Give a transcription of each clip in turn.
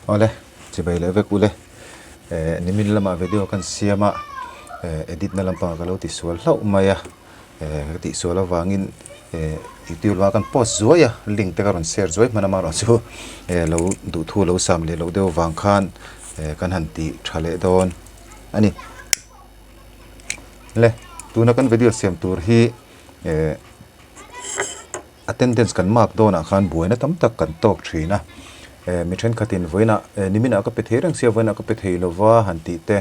Awle, chibai leh vek ule. Eh, nimin lamah video kan siam a, eh, edit na lampangah ka lo tisual hlauh mai a. Eh, ka tihsual avangin eh youtube lamah kan post zuai a, link te ka rawn share zuai hman amaherawhchu eh lo duhthu lo sam leh loh deuh avang khan eh kan han tih tha leh dawn a ni. Le, tuna kan video siam tur hi eh Attendance kan mark dawnah khan buaina tam tak kan tawk thin a, eh mi thenkhatin vawiinah eh niminah ka pe thei reng sia vawiinah ka pe thei lova han tih te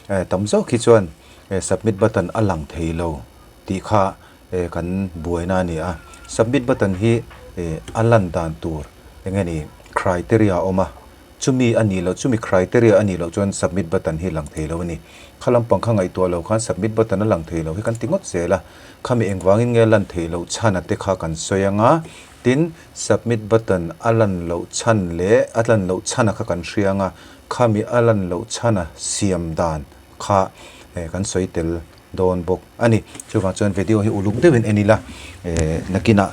eh tam zawk hi chuan eh submit button a lang thei lo tih kha eh kan buaina a ni a. Submit button hi eh a lan dan tur eng nge ni criteria a awm a, Chumi a nih loh, chumi criteria a nih loh chuan submit button hi lang thei lo a ni. Kha lampang kha ngaihtuah lo khan submit button a lang thei lo hi kan ti ngawt zel a. Khami engvangin nge a lan theih loh chhan a te kha kan sawi ang a, tin submit button a lan loh chhan leh a lan loh chhan a kha kan hria ang a, khami a lan loh chhan a siam dan kha kan sawi tel dawn bawk a ni. Chuvang chuan video hi uluk deuhin en ila, nakinah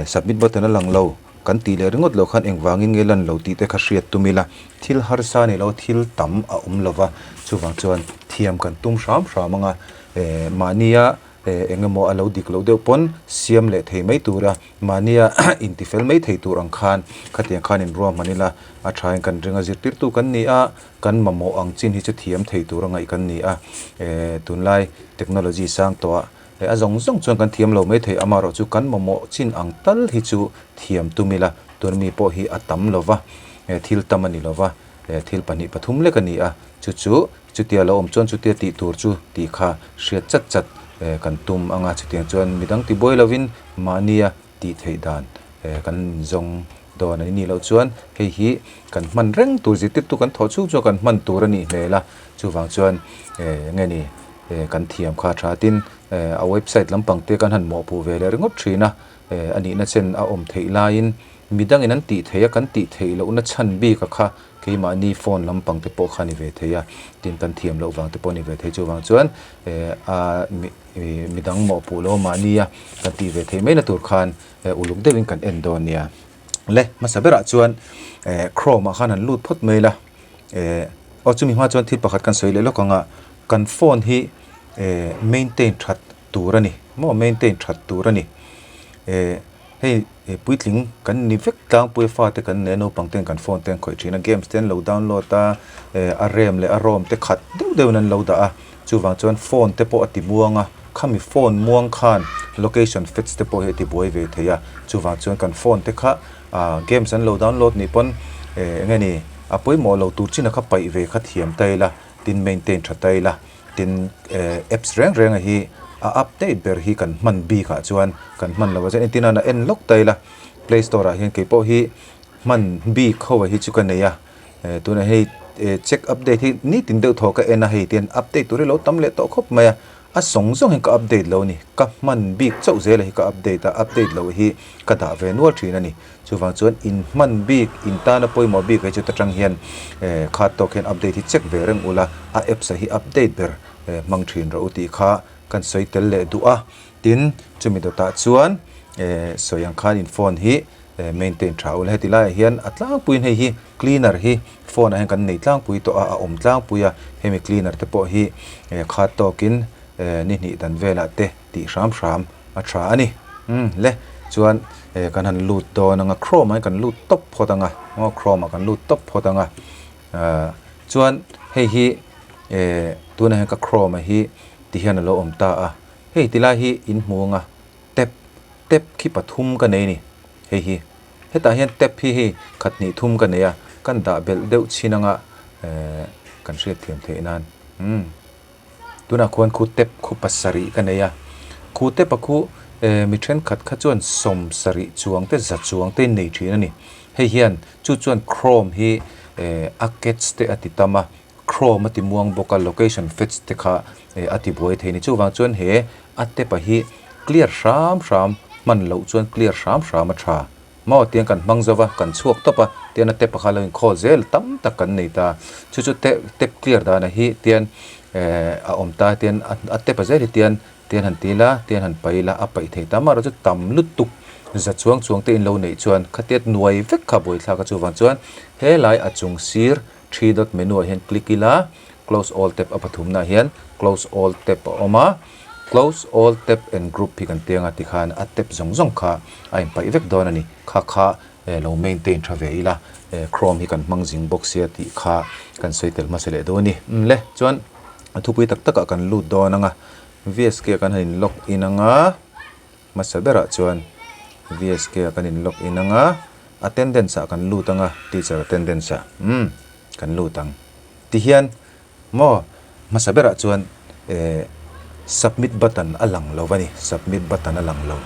submit button a lang lo. Kan tih leh ringawt loh khan engvangin nge lan lo tih te kha hriat tum ila, thil harsa ni lo thil tam a awm lo va, chuvang chuan thiam kan tum hram hram ang a, eh mahnia eh eng emaw a lo dik loh deuh pawn siam leh thei mai tura mahnia intifel mai thei tur ang khan khatiang khan inruahman ila a thain kan ring a, zirtirtu kan ni a, kan mamawh ang chin hi chu thiam thei tura ngaih kan ni a, eh tunlai technology sang tawh ah Hei a zawng zawng chuan kan thiam lo mai thei, amaherawh chu kan mamawh chin ang tal hi chu thiam tum ila, tun mi pawh hi a tam lo va, thil tam a ni lo va, thil pahnih pathum lek a ni a, chu chu chutia lo awm chuan chutia tih tur chu tih kha hriat chat chat kan tum ang a, chutiang chuan midang ti buai lovin mahnia tih theih dan kan zawng dawn a ni loh chuan hei hi kan hman reng tur zirtirtu kan thawh chhung chuan kan hman tur a nih hmel a, chuvang chuan eng nge ni kan thiam kha tha tin a website lampang te kan han mawhpuh ve leh ringawt thin a, a nihna chen a awm theih laiin midangin an tih theih a kan tih theih lohna chhan bik a kha keimahni phone lampang te pawh kha a ni ve thei a, tin kan thiam loh vang te pawh a ni ve thei chuvang chuan a midang mawhpuh lo mahnia kan tih ve theih maina tur khan uluk deuhin kan en dawn nia. Le hmasa berah chuan Chrome ah khan han lut phawt mai ila aw chumi hma chuan thil pakhat kan sawi leh lawk ang a kan phone hi maintain that tur a ni maw maintain that tur a ni hei puitling kan ni vek tlangpui a fate kan nei a naupang ten kan phone te an khawih thin a games te an lo download a a rem leh a rom te khat deuh deuhin an lo dah a chuvang chuan phone te pawh a ti muang a khami phone muang khan location fetch te pawh hi a ti buai ve thei a chuvang chuan kan phone te kha games an lo download nih pawn eng nge ni a pawimawh lo tur chin a kha paih ve kha thiam ta ila tin maintain tha ta ila. Tin, apps reng renga hi a update ber hi kan hman bik ah chuan kan hman lo a chuan entir nan a en lawk ta ila play store ah hian keipawh hi hman bik ho hi chu ka nei a tunah hei check update hi nitin deuh thaw ka en a hei tian update tur hi lo tam leh tawh khawp mai a a zawng zawng hian ka update lo a ni ka hman bik chauh zel hi ka update a update loh hi ka dah ve nual thin a ni. Chuvang chuan in hman bik, in tana pawimawh bik hi chuta tang hian khat tawk hian update hi check ve reng ula, a apps ah hi update ber hmang thin rawh u tih kha kan sawi tel leh duh a. Tin, chumi dawtah chuan sawi ang khan in phone hi maintain tha ula, heti laiah hian a tlangpuiin hei hi cleaner hi phone ah hian kan nei tlangpui tawh a, a awm tlangpui a, hemi cleaner te pawh hi khat tawkin ni hnih dan velah te tih hram hram a tha a ni. Umm le chuan eh kan han lut dawn ang a chrome ah hian kan lut tawp phawt ang a aw chrome ah kan lut tawp phawt ang a ah chuan hei hi eh tunah hian ka chrome ah hi ti hian a lo awm ta a hei ti lai hi in hmu ang a tap tap khi pathum ka nei a ni hei hi hetah hian tap hi hei khat hnih thum ka nei a kan dah belh deuh chin ang a eh kan hriatthiam theih nan umm. Tunah khuan khu tep khu pasarih ka nei a, khu tep a khu eh mi thenkhat kha chuan sawm sarih chuang te za chuang te in nei thin a ni. Hei hian chu chuan chrome hi eh a catch te a ti tam a, chrome a ti muang bawk a, location fetch te kha eh a ti buai thei a ni. Chuvang chuan he a tep a hi clear hram hram hman loh chuan clear hram hram a tha. Maw tiang kan hmang zo va, kan chhuak tawp a, tian a tep kha lo inkhawh zel tam tak kan nei ta. Chu chu tep tep clear dana hi tian eh a awm ta tian a tep a zel hi tian tian han ti la, tian han paih la, a paih thei ta. Amaherawhchu tam lutuk Za chuang chuang te in lo neih chuan khatiat nuai vek kha buaithlak a chuvang chuan helai a chung sir three dot menu ah hian click ila close all tab a pathumna ah hian close all tab a awm a close all tab and group hi kan tiang a tikhan a tab zawng zawng kha a inpaih vek dawn a ni kha kha eh lo maintain tha ve ila eh chrome hi kan hmang zing bawk sia tih kha kan sawi tel hmasa leh dawn a ni le chuan a thupui tak takah kan lut dawn ang a V_S_K ah kan han in log in ang a. Hmasa berah chuan VSK ah kan in log in ang a, attendance ah kan lut ang a, teacher attendance ah umm kan lut ang. Tihian maw hmasa berah chuan eh submit button a lang lo a ni, submit button a lang lo.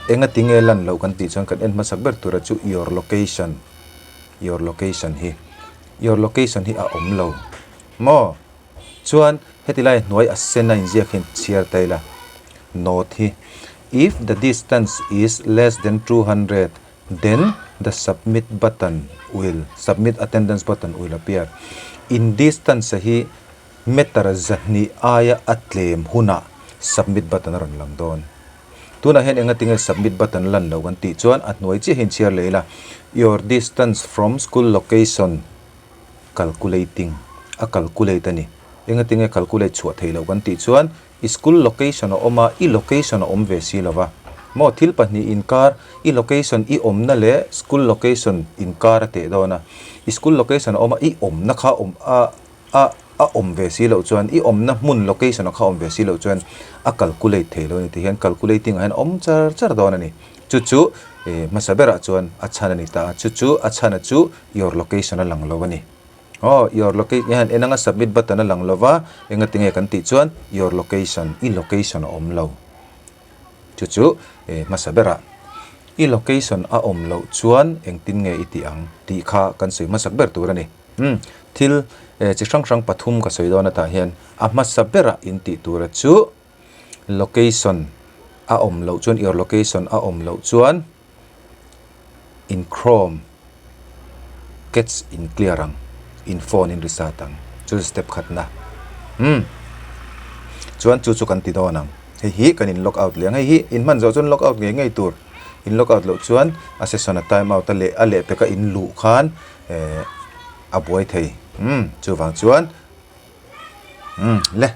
Enga tinge lan loh kan tih chuan kan en hmasak ber tura chu your location, your location hi, your location hi a awm lo maw. Chuan heti lai hnuai a sen a inziak hian chhiar ta ila, Note hi, If the distance is less than 200, then the submit button will, submit attendance button will appear. In distance hi meter zahnih aia a tlem hunah submit button a rawn lang dawn. Tunah hian enga tinge submit button lan loh kan tih chuan a hnuai chiah hi inchhiar leh ila, Your distance from school location calculating a calculate a ni. Engatinge calculate chhuah theih loh kan tih chuan i school location a awm a, i location a awm ve si lo va. Maw thil pahnih inkar i location i awmna leh school location inkar a teh dawn a. I school location a awm a, i awmna kha awm a a a awm ve si loh chuan i awmna hmun location a kha awm ve si loh chuan a calculate thei lo a ni tih hian calculating ah hian a awm char char dawn a ni. Chu chu hmasa berah chuan a chhan a ni ta a, chu chu a chhan a chu Your location a lang lo a ni. Aw, your location hian en anga submit button a lang lo va, engati nge kan tih chuan your location, i location a awm lo. Chu chu hmasa berah i location a awm loh chuan engtin nge i tih ang tih kha kan sawi hmasak ber tur a ni. Umm, thil chi hrang hrang pathum ka sawi dawn atah hian a hmasa berah in tih tura chu location a awm loh chuan your location a awm loh chuan in chrome cache in clear ang in phone in restart ang chu step khat na umm chuan chu chu kan ti dawn ang hei hi kan in log out leh ang hei hi in hman zawh chuan log out ngei ngei tur in log out loh chuan a session a time out a leh a leh peka in luh khan eh a buai thei umm chuvang chuan umm le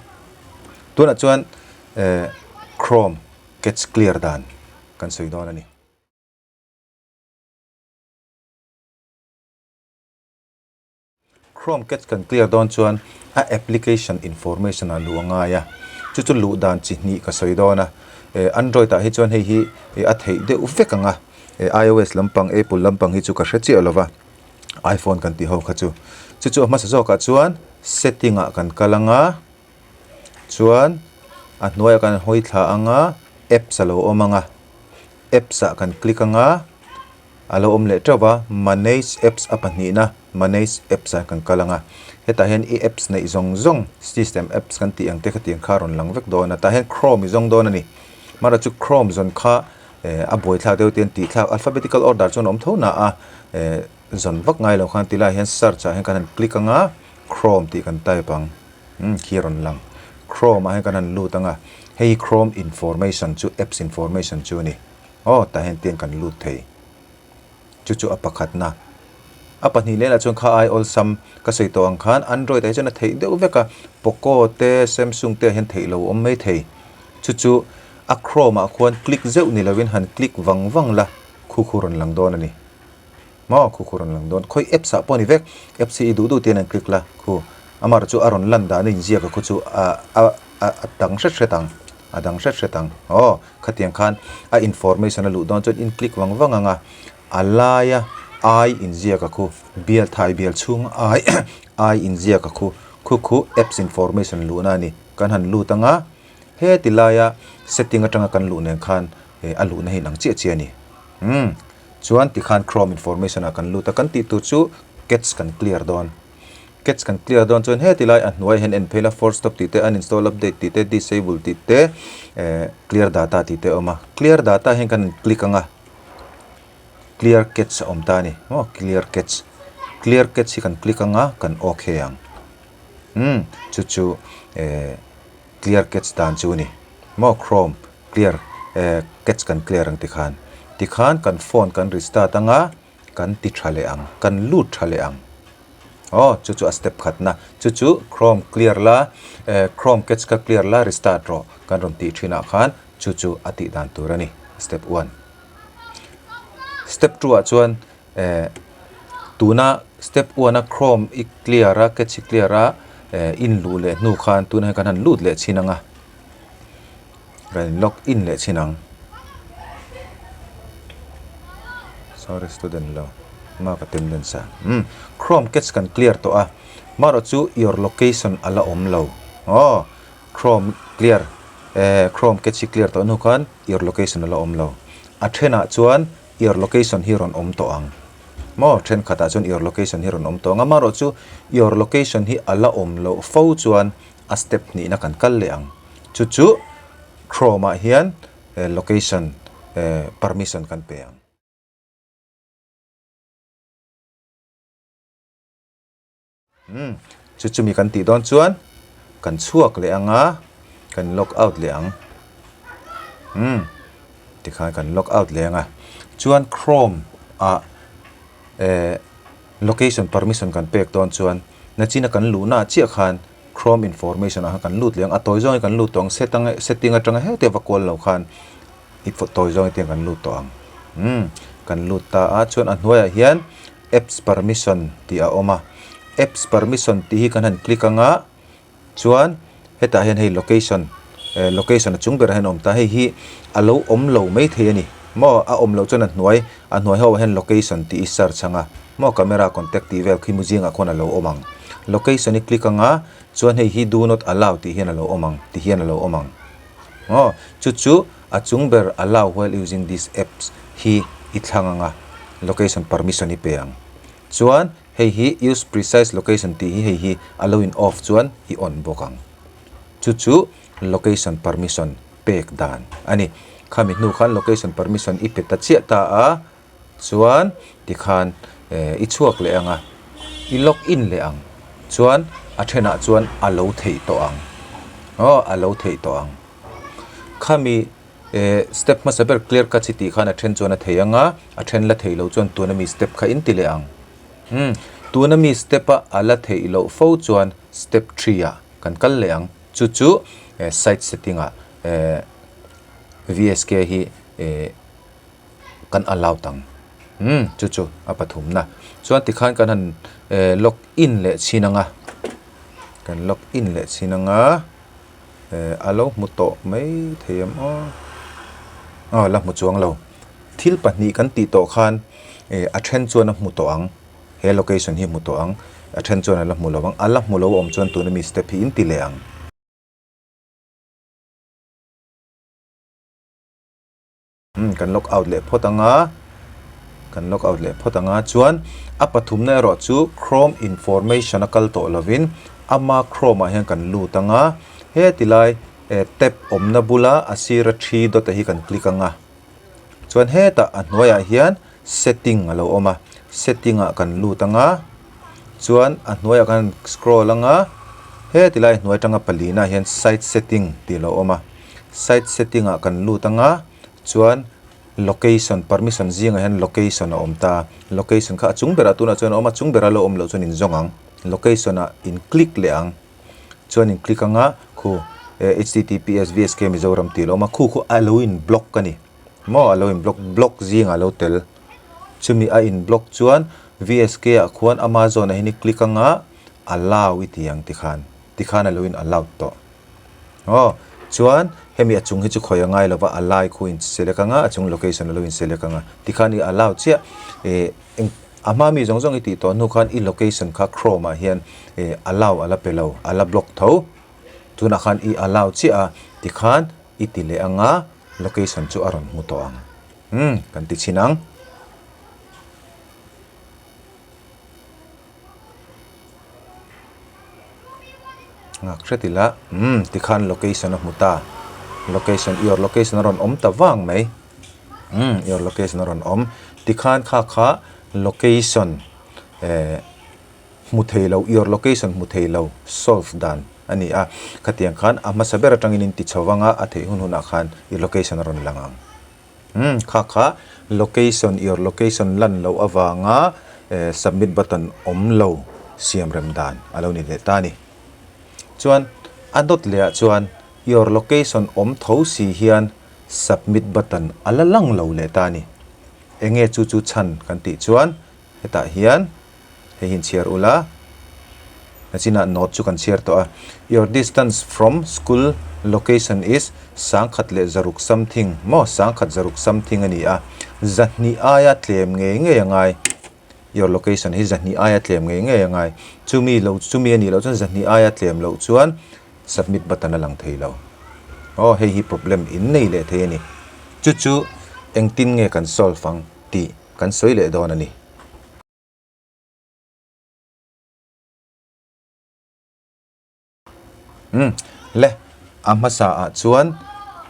tunah chuan eh chrome cache clear dan. kan sawi dawn a ni. Chrome Cache kan clear dawn chuan a application information ah luh a ngai a, chu chu luh dan chi hnih ka sawi dawn a. Android ah hi chuan hei hi a theih deuh vek ang a, iOS lampang Apple lampang hi chu ka hre chiah lo va, iPhone kan tih ho kha chu. Chu chu a hmasa zawkah chuan setting ah kan kal ang a. Chuan a hnuaiah kan hawi thla ang a, apps a lo awm ang a, apps ah kan click ang a, a lo awm leh teuh va, manage apps a pahnihna manage apps ah kan kal ang a, hetah hian i apps neih zawng zawng system apps kan tih ang te khatiang kha a rawn lang vek dawn a, tah hian chrome i zawng dawn a ni, amaherawhchu chu chrome zawn kha eh a buaithlak deuh te an tih thlak alphabetical order chuan a awm tho na a, eh zawn vak ngai lo khan tilaiah hian search ah hian kan han click ang a, chrome tih kan type ang. Umm khi a rawn lang. Chrome ah hian kan han lut ang a, hei hi Chrome information chu apps information chu a ni. Aw tah hian tiang kan lut thei. Chu chu a pakhatna. A pahnih lehlah chuan kha ai awlsam ka sawi tawh ang khan Android ah hi chuan a theih deuh vek a, Poco te Samsung te ah hian theih lo awm mai thei. Chu chu a Chrome ah khuan click zeuh ni lovin han click vang vang la khu khu rawn lang dawn a ni. Maw khu khu rawn lang dawn. Khawi apps ah pawh a ni vek. Apps hi i duh duh tian an click la khu. Amah erawh chu a rawn lan dan a inziak a khu chu a a a dang hret hret ang. A dang hret hret ang. Aw khatiang khan a information a luh dawn chuan in click vang vang ang a. A laia I inziak a khu bial thai bial chhung I I inziak a khu khu khu apps information luhna a ni. Kan han lut ang a. Heti laia setting atanga kan luh nen khan a luhna hi inang chiah chiah a ni. Umm. Chuan tikhan Chrome information ah kan lut a, kan tih tur chu cache kan clear dawn. Cache kan clear dawn chuan heti lai a hnuai hian en phei la force stop tih te, uninstall update tih te, disable tih te, eh clear data tih te a awm a. Clear data hian kan click ang a, clear cache a awm ta a ni maw, clear cache. Clear cache hi kan click ang a, kan ok ang. Umm chu chu eh clear cache dan chu a ni maw, Chrome clear eh cache kan clear ang tikhan. Tikhan kan phone kan restart anga kan ti tha leh ang, kan lut tha leh ang. Aw, chu chu a step khatna. Chu chu Chrome clear la, Chrome cache kha clear la restart rawh kan rawn tih thinah khan chu chu a tih dan tur a ni, step one. Step two ah chuan tuna step one a Chrome i clear a, cache i clear a, in luh leh hnu khan tunah hian kan han lut leh chhin ang a. Kan in log in leh chhin ang. Sorry student lo mark attendance a umm chrome cache kan clear tawh a marawh chu your location a la awm lo aw chrome clear eh chrome cache hi clear tawh hnu khan your location a la awm lo a thenah chuan your location hi rawn awm tawh ang maw thenkhatah chuan your location hi rawn awm tawh ang a marawh chu your location hi a la awm loh fo chuan a step hnihna kan kal leh ang. Chu chu Chrome ah hian location permission kan pe ang. Umm chu chumi kan tih dawn chuan kan chhuak leh ang a, kan log out leh ang. Umm tikhan kan log out leh ang a. Chuan Chrome ah eh location permission kan pek dawn chuan nachina kan luhna ah chiah khan Chrome information ah khan kan lut leh ang a tawi zawng hi kan lut tawh ang set ang setting atanga hetiang va kual lo khan i tawi zawng hetiang kan lut tawh ang umm kan lut ta a chuan a hnuaiah hian apps permission tih a awm a apps permission tih hi kan han click anga Chuan hetah hian hei location eh location a chung berah hian a awm ta hei hi a lo awm lo maithei a ni maw a awm loh chuan a hnuai a hnuai ho ah hian location tih i search ang a maw camera contact tih vel khi mu zingah khuan a lo awm ang location i click ang a chuan hei hi do not allow tih hian a lo awm ang ti hian a lo awm ang maw chu chu a chung ber allow while using this apps hi i thlang ang a location permission i pe ang chuan Hei hi use precise location tih hi hei hi a lo in off chuan i on bawk ang. Chu chu location permission pek dan a ni. Khami hnu khan location permission i pe ta chiah ta a, chuan tikhan i chhuak leh ang a, i log in leh ang. Chuan a thenah chuan a lo theih tawh ang. Aw a lo theih tawh ang. Khami step hmasa ber clear cut hi tih khan a then chuan a thei ang a, a then la theih loh chuan tuna mi step kha in ti leh ang. Umm, tuna mi step a a la theih loh fo chuan step three ah kan kal leh ang. Chu chu site setting ah VSK hi kan allowed ang. Umm, chu chu a pathumna. Chuan tikhan kan han log in leh chhin ang a, kan log in leh chhin ang a, a lo hmu tawh mai thei em aw? Aw la hmu chuang lo. Thil pahnih kan tih tawh khan a then chuan a hmu tawh ang, he location hi hmu tawh ang, a then chuan a la hmu lo ang, a la hmu lo awm chuan tuna mi step hi in ti leh ang. Umm kan log out leh phawt ang a, kan log out leh phawt ang a, chuan a pathumna erawh chu Chrome information a kal tawh lovin ama Chrome ah hian kan lut ang a, heti lai tab awmna bula a sira thi dawt a hi kan click ang a, chuan hetah a hnuaiah hian setting a lo awm a, setting ah kan lut ang a, chuan a hnuaiah kan scroll ang a, heti lai hnuai atanga palina ah hian site setting tih a lo awm a. Site setting ah kan lut anga chuan location permission zingah hian location a awm ta location kha a chung berah tunah chuan a awm a chung berah lo awm loh chuan in zawng ang location ah in click leh ang chuan in click anga khu https vsk mizoram tih a lo awm a khu khu a lo in block a ni maw a lo in block block zingah a lo tel chumi a in block chuan vsk ah khuan amazon ah hian i click anga allow i ti ang tikhan tikhan a lo in allowed tawh. Aw, chuan hemi a chung hi chu khawi a ngai lova a lai khu in select anga a chung location a lo in select anga tikhan i allow chiah eh eng a hma mi zawng zawng i tih tawh hnu khan i location kha chrome ah hian eh allow a la pe lo a la block tho tunah khan i allow chiah a tikhan i ti leh anga location chu a rawn hmu tawh ang umm kan ti chhin ang. Nghak hret ila umm tikhan location a hmu ta location your location a rawn awm ta vang mai umm your location a rawn awm tikhan kha kha location eh hmu thei lo your location hmu thei lo solve dan a ni a khatiang khan a hmasa ber atangin in ti chho vang a a theih hun hunah khan i location a rawn lang ang. Umm kha kha location your location lan loh avanga submit button awm lo siam rem dan a lo ni leh ta a ni. Chuan a dawt leh ah chuan your location awm tho si hian submit button a la lang lo leh ta a ni. Enge chu chu chhan kan tih chuan hetah hian hei hi inchhiar ula nachinah note chu kan chhiar tawh a your distance from school location is sangkhat leh zaruk something maw sangkhat zaruk something a ni a zahnih aia tlem ngei ngei a ngai your location hi zahnih aia tlem ngei ngei a ngai chumi lo chumi a nih loh chuan zahnih aia tlem loh chuan submit button a lang thei lo aw hei hi problem in nei leh thei a ni chu chu engtin nge kan solve ang tih kan sawi leh dawn a ni. Umm le a hmasa ah chuan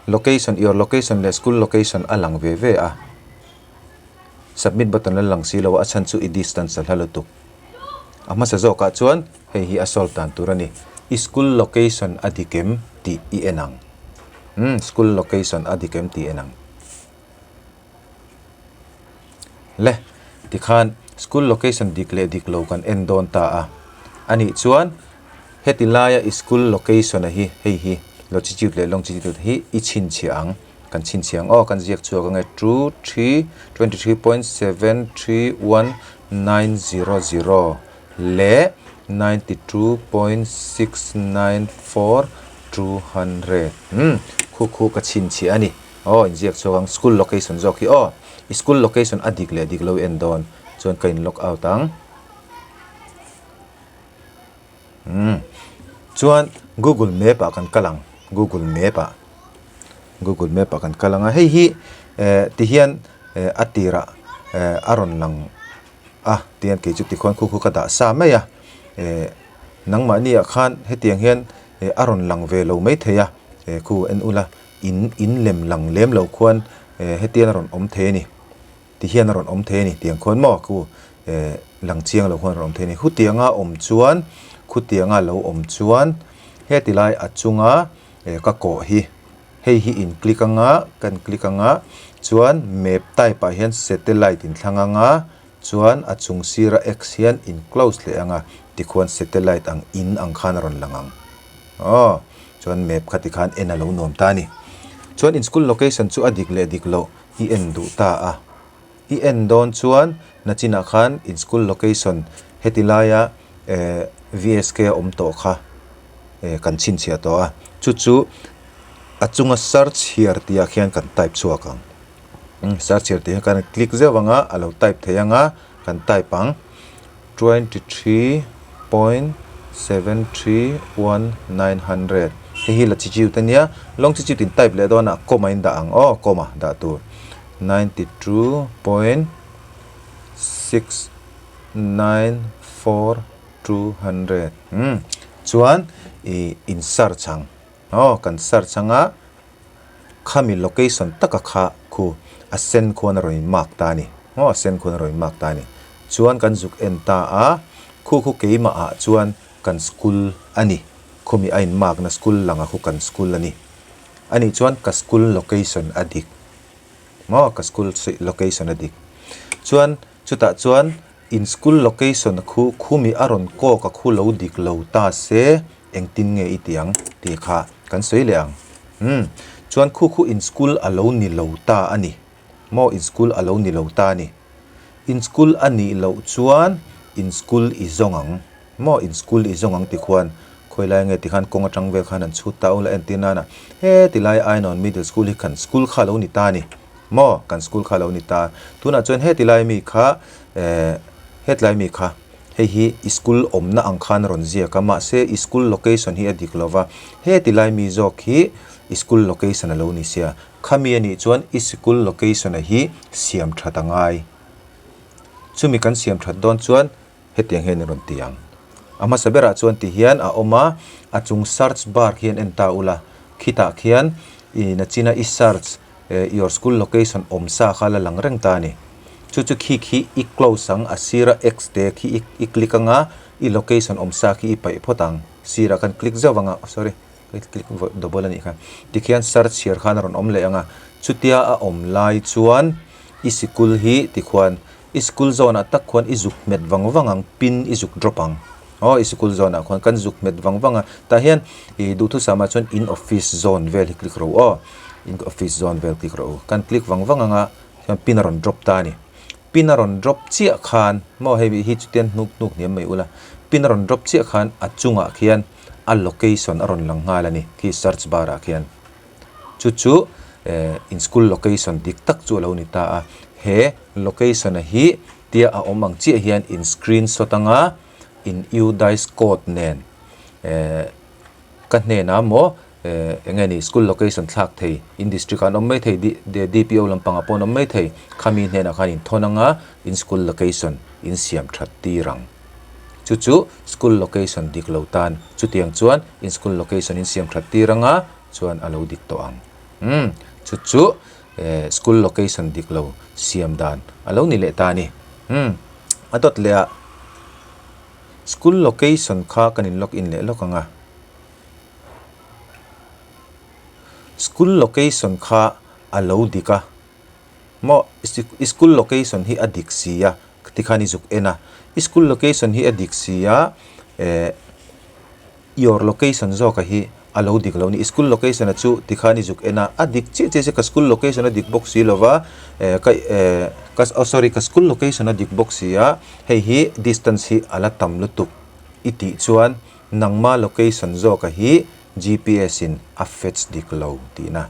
location your location leh school location a lang ve ve a submit button la lang si lo a a chhan chu i distance a hla lutuk a hmasa zawk ah chuan hei hi a solve dan tur a ni i school location a dik em tih i en ang umm school location a dik em tih i en ang. Le, tikhan school location dik leh dik lo kan en dawn ta a. Anih chuan heti laia i school location a hi hei hi longitude leh longitude hi i chhinchhiah ang, kan chhinchhiah ang aw kan ziak chhuak ange 2 3 23.731900 leh 92.694 200 umm khu khu ka chhinchhiah a ni. Aw inziak chhuak ang school location zawk hi aw i school location a dik leh dik lo en dawn chuan ka in log out ang umm chuan google map ah kan kal ang google map ah google map ah kan kal ang a hei hi eh ti hian eh a tirah eh a rawn lang a tihian kei chu tikhuan khu khu ka dah sa mai a eh nangmahni ah khan hetiang hian eh a rawn lang ve lo maithei a eh khu en ula. In in lem lang lem lo khuan eh hetiang a rawn awm thei a ni ti hian a rawn awm thei a ni tiang khuan maw khu eh lang chiang lo khuan a rawn awm thei a ni khutianga awm chuan khutianga lo awm chuan heti lai a chunga eh ka kawh hi hei hi in click anga kan click anga chuan map type ah hian satellite in thlang anga chuan a chung sira x hian in close leh anga tikhuan satellite ang in ang khan a rawn lang ang. Aw, chuan map kha tikhan en a lo nuam ta a ni. Chuan in school location chu a dik leh dik loh i en duh ta a. I en dawn chuan nachinah khan in school location heti laia eh VSK a awm tawh kha eh kan chhinchhiah tawh a. Chu chu a chunga search here tih ah khian kan type chhuak ang. Search here tih hi kan click zeuh anga a lo type thei anga kan type ang. 23.731 900 hei hi latitude a nia longitude in type leh dawn a comma in dah ang aw comma dah tur 92.694 200 umm chuan ih in search ang aw kan search anga Khami location taka kha khu a sen khuan a rawn in mark ta a ni. Maw a sen khuan a rawn in mark ta a ni. Chuan kan zuk en ta a, khu khu keimah ah chuan kan school a ni. Khumi a in mark na school lang a khu kan school a ni. A nih chuan ka school location a dik. Maw ka school location a dik. Chuan chutah chuan in school location khu khumi a rawn kawk a khu lo dik lo ta se Engtin nge i ti ang tih kha kan sawi leh ang. Umm, chuan khu khu in school a lo ni lo ta a ni. Maw in school a lo ni lo ta a ni. In school a nih loh chuan in school i zawng ang. Maw in school i zawng ang ti khuan khawi lai nge ti khan kawng atang vel khan an chhut ta ula entir nana he ti lai Ainawn Middle School hi kan school kha a lo ni ta a ni. Maw kan school kha a lo ni ta. Tunah chuan heti lai mi kha eh hetlai mi kha. Hei hi i school awmna ang khan a rawn ziak a, mahse i school location hi a dik lo va, heti lai mi zawk hi i school location a lo ni sia, khami a nih chuan i sikul location a hi siam that a ngai. Chumi kan siam that dawn chuan hetiang hian i rawn ti ang. A hmasa berah chuan ti hian a awm a, a chung search bar khian en ta ula, khitah khian i nachina i search Your school location awm sa kha la lang reng ta a ni. Chu chu khi khi i close ang, a sira X te khi i i click anga i location awm sa khi i paih phawt ang. Sirah khan click zauh anga, sorry, ka click double a nih kha. Tikhian search here khan a rawn awm leh anga. Chutia a awm lai chuan i sikul hi tikhuan i school zone ah tak khuan i zuk hmet vang vang ang, pin i zuk drop ang. Aw i sikul zone ah khuan kan zuk hmet vang vang a, tah hian ih duhthusam ah chuan in office zone vel hi click rawh u aw, in office zone vel click rawh u. Kan click vang vang ang a, chuan pin a rawn drop ta a ni. Pin a rawn drop chiah khan maw hei hi chutian hnuk hnuk hniam mai ula, pin a rawn drop chiah khan a chungah khian a location a rawn lang nghal a ni khi search bar ah khian. Chu chu eh in school location dik tak chu a lo ni ta a, he location a hi tia a awm ang chiah hian in screenshot anga in udice code nen eh ka hnenah maw eh eng nge ni school location thlak thei in district ah an awm mai thei D_P_O lampangah pawh an awm mai thei khami hnenah khan in thawn anga in school location in siam that tir ang. Chu chu school location dik lo tan chutiang chuan in school location in siam that tir anga chuan a lo dik tawh ang. Umm chu chu eh school location dik lo siam dan a lo ni leh ta a ni. Umm a dawt leh ah school location kha kan in log in leh lawk ang a. School location kha a lo dik a maw i school location hi a dik si a tikhan i zuk en a i school location hi a dik si a eh your location zawk a hi a lo dik lo ni i school location a chu tikhan i zuk en a a dik chiah chiah che ka school location a dik bawk si lo va eh ka eh ka oh sorry ka school location a dik bawk si a hei hi distance hi a la tam lutuk i tih chuan nangma location zawk a hi G_P_S in a fetch dik lo tihna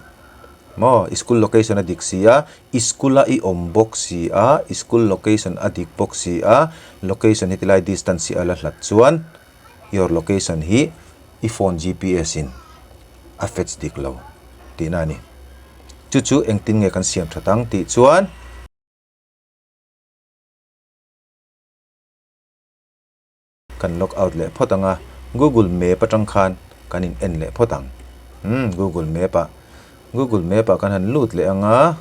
maw i school location a dik si a i school a i awm bawk si a i school location a dik bawk si a location heti lai distance hi a la hlat chuan your location hi i phone G_P_S in a fetch dik lo tihna a ni chu chu engtin nge kan siam that ang tih chuan. Kan log out leh phawt ang a, Google Map atang khan kan in en leh phawt ang. Umm Google Map ah Google Map ah kan han lut leh ang a,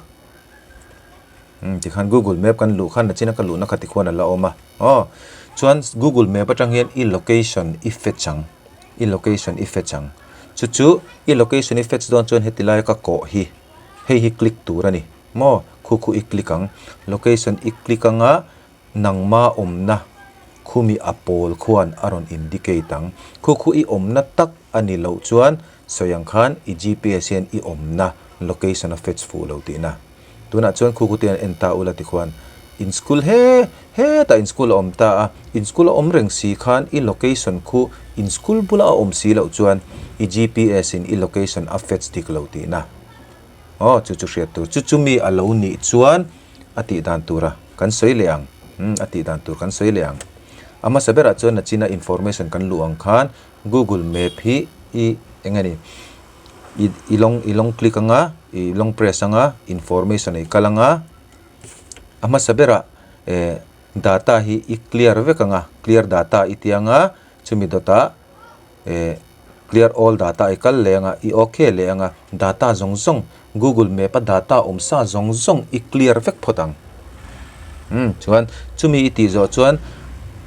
umm tikhan Google Map kan luh khan nachina ka luhna kha tikhuan a la awm a, aw chuan Google Map atang hian i location i fetch ang, i location i fetch ang. Chu chu i location i fetch dawn chuan heti laia ka kawh hi hei hi click tur a ni maw, khu khu i click ang, location i click ang a. Nangma awmna khumi a pawl khuan a rawn indicate ang. Khu khu i awmna tak a ni loh chuan sawi ang khan i GPS hian i awmna location a fetch fuh lo tihna. Tunah chuan khu khu te hian en ta ula tikhuan in school he hetah in school a awm ta a, in school a awm reng si khan i location khu in school bula a awm si loh chuan i GPS in i location a fetch dik lo tihna. Aw chu chu hriat tur chu chumi a lo nih chuan a tih dan tura kan sawi leh ang umm a tih dan tur kan sawi leh ang. A hmasa berah chuan nachina information kan luh ang khan Google Map hi i eng nge ni i i lawng i lawng click anga i lawng press anga information a i kal anga a hmasa berah eh data hi i clear vek anga clear data i ti anga chumi dawtah eh clear all data i kal leh anga i ok leh anga data zawng zawng google map a data awm sa zawng zawng i clear vek phawt ang umm chuan chumi i tih zawh chuan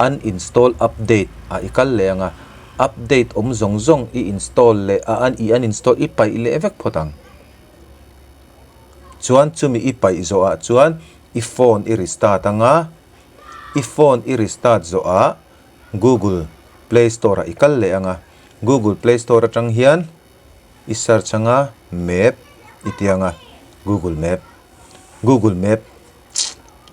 uninstall update ah i kal leh anga update awm zawng zawng i install leh a i uninstall i paih leh vek phawt ang chuan chumi i paih zawh ah chuan i phone i restart anga i phone i restart zawh ah Google Play Store ah i kal leh ang a, Google Play Store atang hian i search ang a, Map i ti ang a, Google Map, Google Map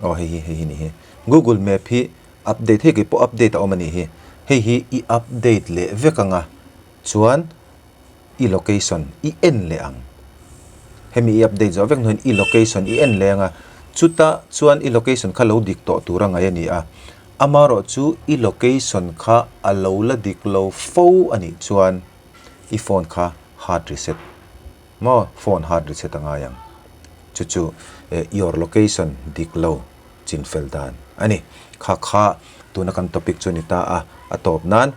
aw hei hi hei hi ni hi, Google Map hi update hei keipawh update a awm a nih hi, hei hi i update leh vek ang a, chuan i location i en leh ang. Hemi i update zawh vek hnuaiin i location i en leh ang a, chutah chuan i location kha lo dik tawh tur a ngaih a ni a, amarawh chu i location kha a lo la dik lo fo a nih chuan i phone kha hard reset maw phone hard reset a ngai ang. Chu chu your location dik lo chin fel dan a ni. Kha kha tuna kan topic chu a ni ta a, a tawp nan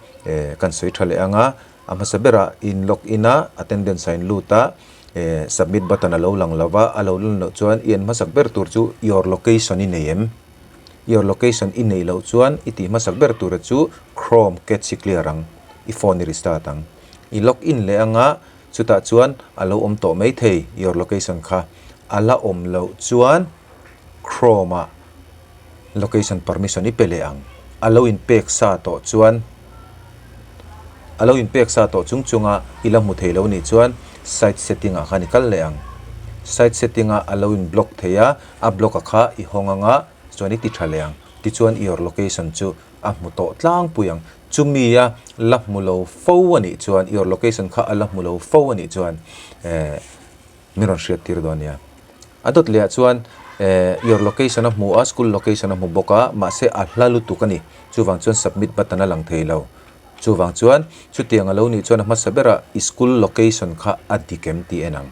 kan sawi tha leh ang a. A hmasa berah in log in a, attendance a in lut a, eh submit button a lo lang lo va, a lo lan loh chuan i en hmasak ber tur chu your location i nei em? Your location i neih loh chuan i tih hmasak ber tura chu Chrome cache i clear ang, i phone i restart ang. I log in leh anga chutah chuan a lo awm tawh mai thei your location kha. a la awm loh chuan Chrome ah location permission i pe leh ang. A lo inpek sa tawh chuan a lo inpek sa tawh chung chunga i la hmu thei lo nih chuan site setting ah khan i kal leh ang. Site setting ah a lo in block thei a, a block a kha i hawng anga chuan i ti tha leh ang. Tichuan your location chu a hmu tawh tlangpui ang. Chumi a la hmu lo fo a nih chuan your location kha a la hmu lo fo a nih chuan eh min rawn hriat tir dawn nia. A dawt leh ah chuan eh your location a hmu a, school location a hmu bawk a, mahse a hla lutuk a ni. Chuvang chuan submit button a lang thei lo. Chuvang chuan chutiang a lo nih chuan a hmasa berah i school location kha a dik em tih en ang.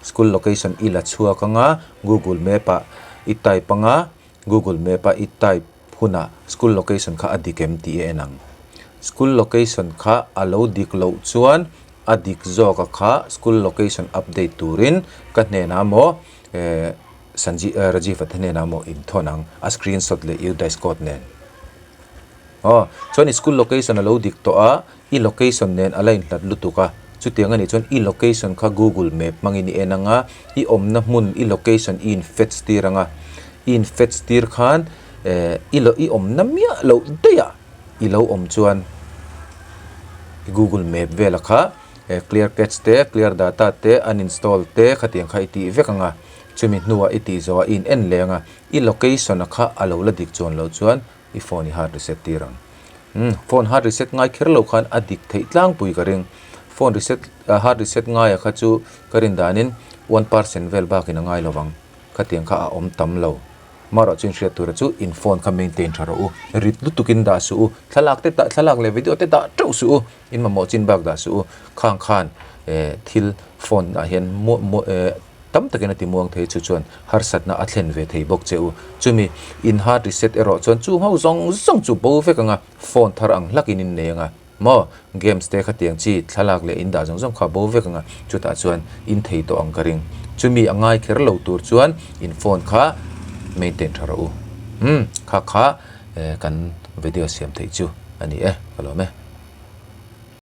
School location i la chhuak anga google map ah i type anga Google Map a i type hunah school location kha a dik em tih i en ang. School location kha a lo dik loh chuan a dik zawk a kha school location update turin ka hnenah maw eh Sanji eh Rajiv a te hnenah maw inthawn ang a screenshot leh UDISE code nen. Aw, chuan i school location a lo dik tawh a, i location nen a la inhlat lutuk a, chutiang a nih chuan i location kha Google Map hmangin i en ang a, i awmna hmun i location i in fetch tir ang a, i in fetch tir khan eh i lo i awmna miah loh daih ah i lo awm chuan i Google Map vela kha eh clear cache te clear data te uninstall te khatiang kha i tih vek ang a, chumi hnuah i tih zawh ah i in en leh ang a, i location a kha a lo la dik chuan loh chuan I phone i hard reset tir ang. Umm phone hard reset ngai kher lo khan a dik theih tlangpui ka ring. Phone reset hard reset ngaia kha chu ka rin danin 1% vel bakin a ngai lo vang. Khatiang kha a awm tam lo. Marawh chu inhriat tura chu in phone kha maintain tha rawh u. Rit lutukin dah suh u. Thlalak te dah thlalak leh video te dah teuh suh u. In mamawh chin bak dah suh u. Khang khan eh thil phone ah hian eh Tam takin a ti muang thei chu chuan harsatna a thlen ve thei bawk che u. Chumi in hard reset erawh chuan chu ho zawng zawng chu bo vek anga phone thar ang hlakin in nei anga maw games te khatiang chi thlalak leh in dah zawng zawng kha bo vek anga chutah chuan in thei tawh ang ka ring. Chumi a ngai kher lo tur chuan in phone kha maintain tha rawh u. Umm kha kha kan video siam theih chu a ni e ka lawm e.